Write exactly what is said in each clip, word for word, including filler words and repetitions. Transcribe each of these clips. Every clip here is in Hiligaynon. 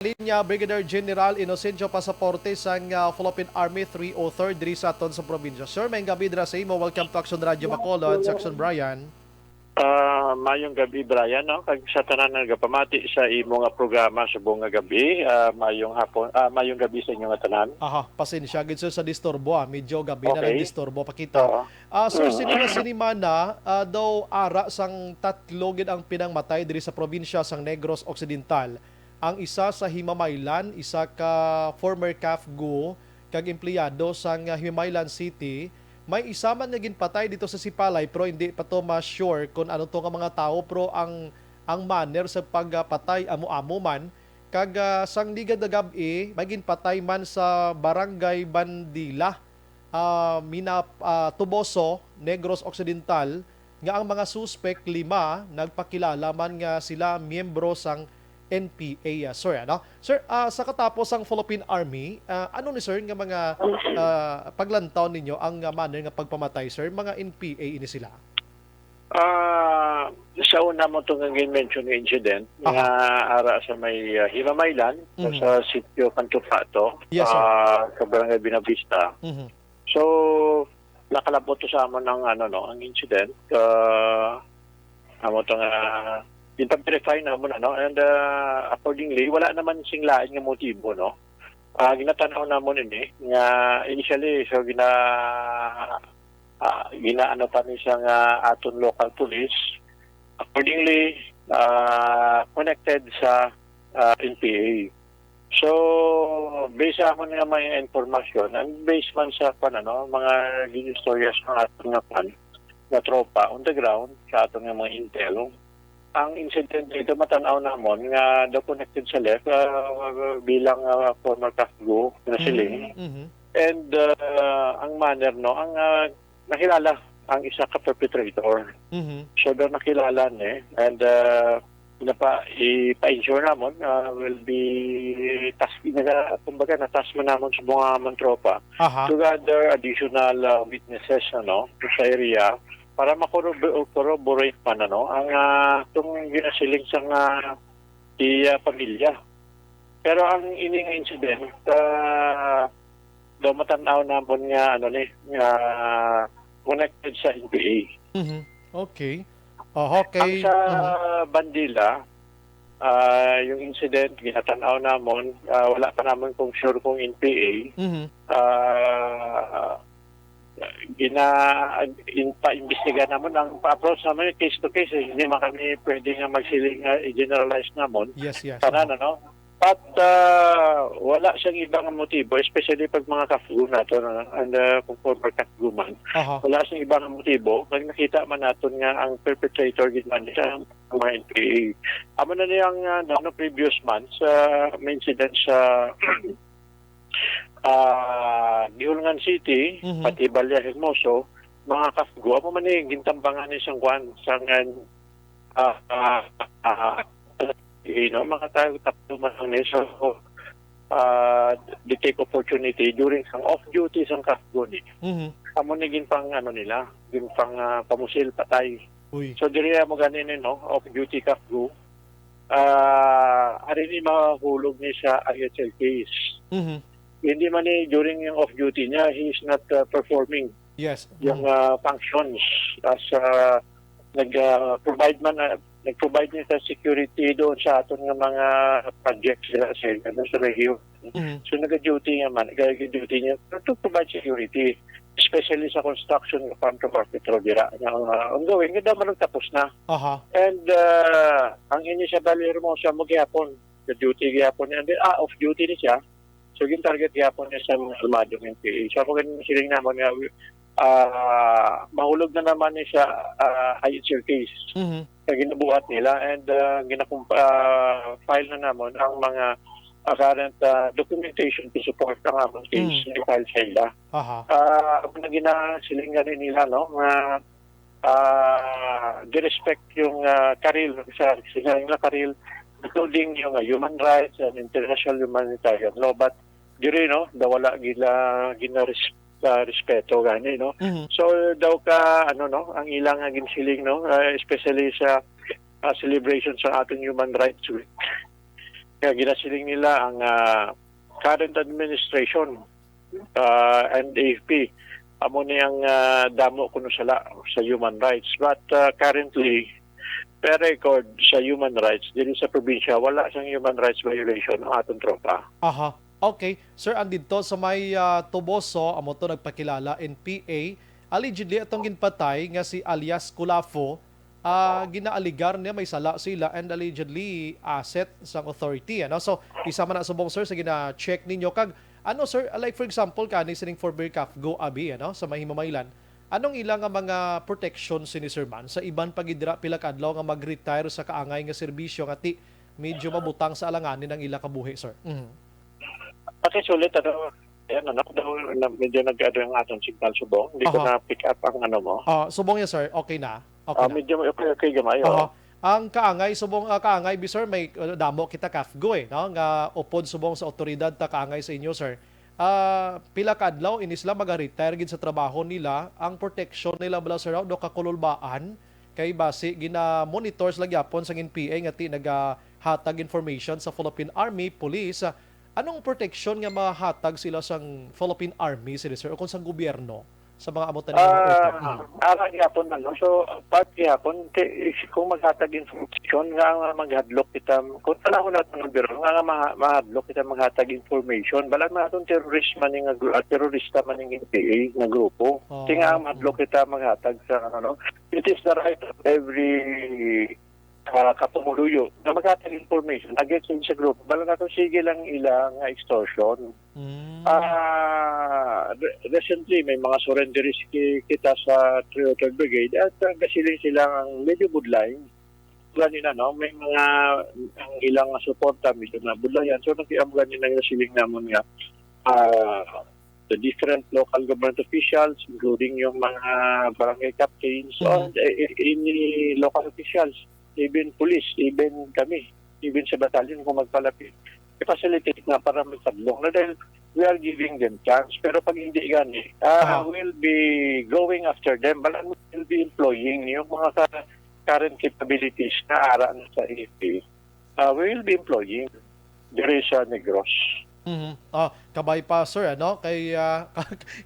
linya, Brigadier General Inocencio Pasaporte sang, ah, Philippine Army three oh third diri sa aton sa probinsya. Sir, maayong gabi dira sa imo. Welcome to Action Radio Bacolod, sa Action Brian. Ah, mayong gabi, Brian, no? Kag sa tanan nga nagapamati sa imo nga programa subong nga gabi, ah, mayong hapon, ah, mayong gabi sa inyo nga tanan. Aha, pasensya gid, sir, sa disturbo, ah. Medyo gabi na Okay. nagdisturbo pa kita. Oo. Ah, sir, Mm. sini nga sinimana, ah, daw ara sang tatlo gid ang pinangmatay diri sa probinsya sang Negros Occidental. Ang isa sa Himamaylan, isa ka former CAFGU kag empleyado sang, ah, Himamaylan City. May isa man nga ginpatay dito sa Sipalay, pero hindi pa to ma-sure kung ano to nga mga tawo, pero ang, ang manner sa pagpatay amo-amo man. Kag, ah, sang ligad nga gab-i, may ginpatay man sa Barangay Bandila, ah, Mina-, ah, Toboso, Negros Occidental, nga ang mga suspek lima nagpakilala man nga sila miyembro sang N P A, ah, sir, ano? Sir, ah, sa katapos sang Philippine Army, ah, ano ni, sir, nga mga, ah, paglantaw ninyo ang, ah, manner nga pagpamatay, sir? Mga N P A ini sila? Ah, sa una mo to nga gin-mention nga incident Aha. nga ara sa may, ah, Himamaylan, Mhm. sa sitio Cantupato, Yes, sir. ah, sa Barangay Binavista. Mhm. So, nakalabot to sa amon ang, ano, no, ang incident. Ah, amo to nga, gin-verify namon, ano, and, ah, accordingly, wala naman sing lain nga motibo, no. Ah, ginatan-aw namon ini nga initially, so gina-, ah, ginaano pa ni siya nga aton local police. Accordingly, ah, connected sa, ah, N P A. So, based sa amon nga mga impormasyon, ang based man sa, kwan, ano, mga ginistorya sa aton nga, kwan, nga tropa on the ground, sa aton nga mga intel, ang incident dito, matan-aw namon nga daw connected sa left, ah, bilang, ah, former CAFGU na siling. Mhm, mhm. And, ah, ang manner, no, ang, ah, nakilala ang isa ka perpetrator. Mhm. So, daw nakilala ni, and, ah, napa-, ipa-ensure namon, ah, will be task, naga-, kumbaga, na-task man namon sa mga amon tropa Aha. to gather additional, ah, witnesses, ano, sa area para makorrobo-, corroborate man, ano, ang, ah, itong ginasiling sa nga iya pamilya. Pero ang ini nga incident, ah, daw matan-aw namon nga, ano ni, nga connected sa N P A. Mhm. Okay. Oh, okay. Ang sa Mhm. Bandila, ah, yung incident, ginatan-aw namon, ah, wala pa namon kung sure kung N P A. Mhm. Ah, gina-, in-, pa-imbestiga namon ang pa-approach namon yung case to case, eh. Hindi man kami pwede nga magsiling nga i-generalize namon. Yes, yes. Tanan, ano? But, ah, wala siyang iba nga motibo, especially pag mga CAFGU nato, no? And, ah, kung former CAFGU man, Aha. wala siyang iba nga motibo. Pag nakita man naton nga ang perpetrator gid man siya, ang mga N P A. Amo na niyang, ah, no, no, previous months, ah, may incident sa, ah, Guihulngan City, Mhm. pati Valle Hermoso, mga CAFGU, amo man ni gintambangan ni sang kwan, sang, ah, ah, ah, you know, mga tayo tatlo man lang ni. So, ah, they take opportunity during sang off-duty sang CAFGU ni. Mhm. Amo ni ginpang, ano nila, ginpang, ah, pamusil, patay. Uy. So, diri mo gani ni, no, off-duty CAFGU. Ah, ari ni mahulog ni sa I H L case. Mhm. Hindi man ni during yung off-duty niya, he is not, ah, performing Yes. yung, Mhm. ah, functions as, ah, nag, ah, provide man, ah, nag-provide niya sa security doon sa aton nga mga projects sila sa, ano, sa rehiyon. Mhm. So, nag-duty niya man, nag-duty niya to provide security, especially sa construction nga farm to market road dira nga, ah, ongoing, nga daw man tapos na. Aha. And, ah, ang ini sa Valle Hermosa mo gihapon, nag-duty gihapon niya. And then, ah, off duty ni siya. So, gin-target gihapon niya sa mga armadong N P A. So, ako ganun siling namon nga, ah, mahulog na naman ni sa, ah, I H L case Mhm. na ginabuhat nila, and, ah, ginakump-, ah, file na namon ang mga, ah, current, ah, documentation to support ang among case Mm. na file sa ila. Aha. Ah, ang ginasiling gani nila, no, nga, ah, di-respect yung, ah, karil, sa, sa nga karil, including yung, ah, human rights and international humanitarian law, but diri, no, daw wala gila ginares-, ah, respeto gani, no. Mhm. So, daw ka, ano, no, ang ilang nga ginsiling, no, ah, especially sa, ah, celebration sa ating Human Rights Week, Kaya ginasiling nila ang ah, current administration, ah, and A F P, amo ni ang ah, damo kuno sala sa human rights. But ah, currently, per record sa human rights diri sa probinsya, wala sang human rights violation ang aton tropa. Aha. Okay. Sir, andito sa may ah, Toboso, amo to nagpakilala in P A. Allegedly, atong ginpatay nga si alias Kulafo, ah, ginaaligar niya may sala sila and allegedly asset sang authority. Ano? So, isa man na subong, sir, sa gina-check ninyo. Kag, ano, sir, like for example, kani sining former CAFGU, abi, ano, sa may Himamaylan, anong ila nga mga protection sini, sir, man? Sa iban pa gid dira, pila ka adlaw nga mag-retire sa kaangay nga serbisyo nga ti medyo mabutang sa alanganin ang ila kabuhi, sir. Mhm. Pakisulit, ano, ayan, anak daw, na, medyo nag-ano yung aton signal subong. Hindi ko Aha. na pick up ang ano mo. Ah, subong niya, sir. Okay na. Okay Ah, na. medyo okay, okay gamay, Aha. Oh. Ang kaangay, subong ah, kaangay, bi, sir, may uh, damo kita CAFGU, eh, no? Nga upod subong sa otoridad ta kaangay sa inyo, sir. Ah, pila ka adlaw ini sila maga-retire gid sa trabaho nila. Ang protection nila bala, sir, do kakululbaan kay basi gina-monitor sila gyapon sang N P A nga ti nagahatag information sa Philippine Army, Police. Anong protection nga mahatag sila sang Philippine Army, sir, sir, o kung sang gobyerno sa mga amo tanan nga mga Ah, utang? Mm. ara gyapon na, no? So, part gyapon, ti-, kung maghatag information nga maghadlok kita, kung panahon nato ng biro, nga, nga maha- mahadlok kita maghatag information, balan man atong terrorist man nga gru- ah, terorista man nga N P A nga grupo. Oh, Kaya nga ang mahadlok kita maghatag sa ano, no? It is the right of every ah, kapumuluyo na maghatag information against sa grupo. Balan nato sige lang ila nga extortion. Mm. Ah, re- recently, may mga surrenderies ki- kita sa three oh third Brigade at uh, gasiling sila ang medyo budlay. Gani na, no? May mga, ang ilang suporta, medyo na budlayan. So, nakiam gani na yung siling namon nga, ah, the different local government officials, including yung mga barangay captains, Mhm. on eh, eh, any local officials, even police, even kami, even sa battalion kung magpalapit, i-facilitate na para magpadlong na dahil we are giving them chance. Pero pag hindi gani, ah, Aha. we'll be going after them. But we'll be employing yung mga ka- current capabilities na ara na sa A F P. Ah, we will be employing diri sa Negros. Mhm. Ah, kabay pa, sir, ano? Kay ah,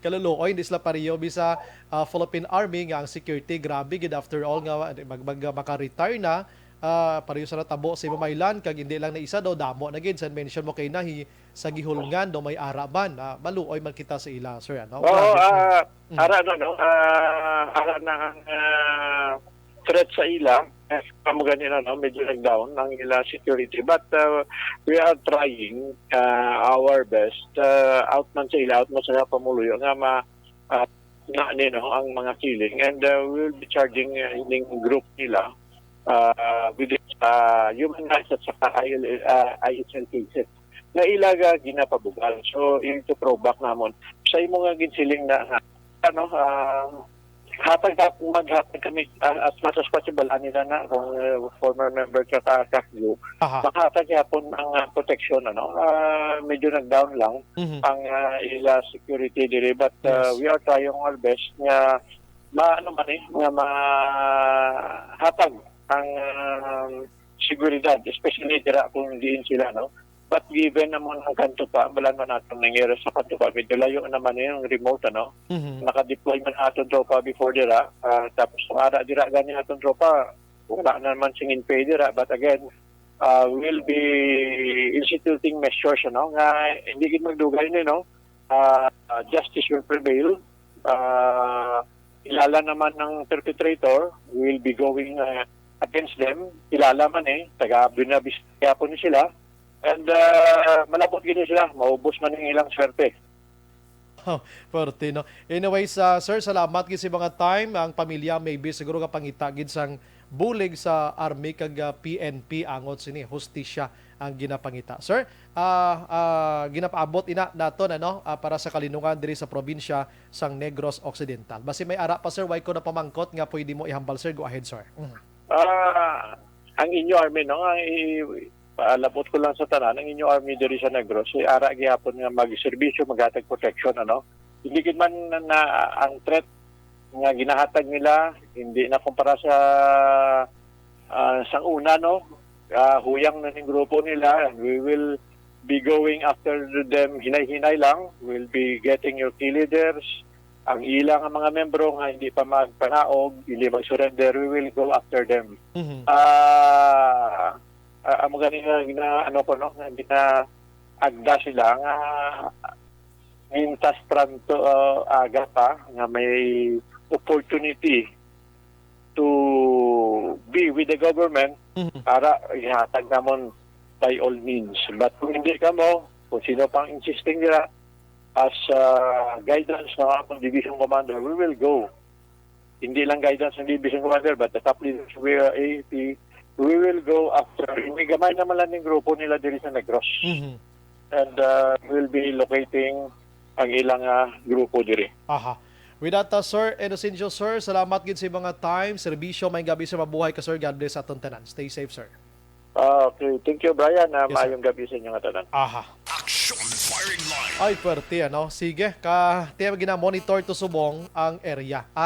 kaluluoy, hindi sila pareho bisa ah, Philippine Army nga ang security grabe gid, after all, nga mag, mag, maka-retire na. Ah, pareho sa natabo sa Himamaylan, kag hindi lang na isa daw, damo na gid sa mention mo kay nahi sa Guihulngan do may ara man. Ah, maluoy man kita sa ila, sir, ano? Oo, Grabe. ah, Mm. ara na, no? Ah, ara na ang ah, threat sa ila. Eh, kamo gani na, no? Medyo nag-down ang ila security. But uh, we are trying uh, our best. Uh, out man sa ila, out man sa pumuluyo nga ma uh, na ni, no, ang mga killing. And uh, we will be charging uh, ining group nila uh, with uh, human rights at saka I L, uh, I H L cases na ilaga ginapabugal. So, ito throwback namon. Sa imo nga ginsiling na nga, ano, ah, hatag na, maghatag kami ah, as much as possible, ani na na, kung uh, former member ka ka CAFGU, Aha. Maghatag yapon ang ah, protection, ano, ah, medyo nag-down lang Mhm. ang ah, ila security diri, but uh, Yes. we are trying our best nga ma ano man eh, nga mahatag ang um, seguridad, especially dira kung diin sila, no? But given naman ang kanto pa, wala man natin nangyari sa kanto pa, medyo layo naman eh, yung remote, ano? Mhm. Naka-deploy man aton tropa before dira, ah, tapos kung ara dira gani aton tropa, wala na naman singin pay dira, but again, uh, will be instituting measures, ano, nga hindi gid magdugay ni, no? Uh, uh, justice will prevail. Uh, kilala naman ng perpetrator, will be going uh, against them. Kilala man eh, taga Buenavista po ni sila. And uh, malabot gini sila, maubos man ang ilang swerte. Oh, forte, no? Anyways, ah, sir, salamat gid sa mga time. Ang pamilya maybe siguro nga pangita gid sang bulig sa army kag ah, P N P angot sini hustisya ang ginapangita. Sir, ah, ah, ginapaabot ina naton ano ah, para sa kalinungan diri sa probinsya sang Negros Occidental. Basi may ara pa, sir, way ko na pamangkot nga pwede mo ihambal, sir. Go ahead, sir. Mhm. Ah, ang inyo army, no, ang i- paalabot ko lang sa tanan, ang inyo army diri sa Negros, si ara gihapon nga magserbisyo, maghatag protection, ano. Hindi gid man na, na ang threat nga ginahatag nila, hindi na kumpara sa ah, sang una, no, ah, huyang na ning grupo nila, and we will be going after them hinay-hinay lang. We'll be getting your key leaders, ang ila nga mga membro nga hindi pa magpanaog, hindi mag-surrender, we will go after them. Mhm. Ah, ah, amo gani nga gina-, ano ko, no, nga ginaagda sila nga mintas pranto, ah, aga pa nga may opportunity to be with the government Mhm. para ihatag namon by all means. But kung hindi kamo, kung sino pang insisting nila, as, ah, guidance ng among division commander, we will go. Hindi lang guidance ng division commander, but the top leaders of A P, we will go after. May gamay naman lang yung grupo nila diri sa Negros. Mhm. And, ah, we'll be locating ang ilang, ah, grupo diri. Aha. With that, uh, Sir Inocencio, sir, salamat gid sa mga time, serbisyo, may gabi sa mabuhay ka, sir. God bless sa aton tanan. Stay safe, sir. Ah, okay. Thank you, Brian. Ah, Yes, sir. Maayong gabi sa inyo nga tanan. Aha. Action firing line. Ay, pwerte, ano? Sige, ka, tiyan, gina-monitor to subong ang area.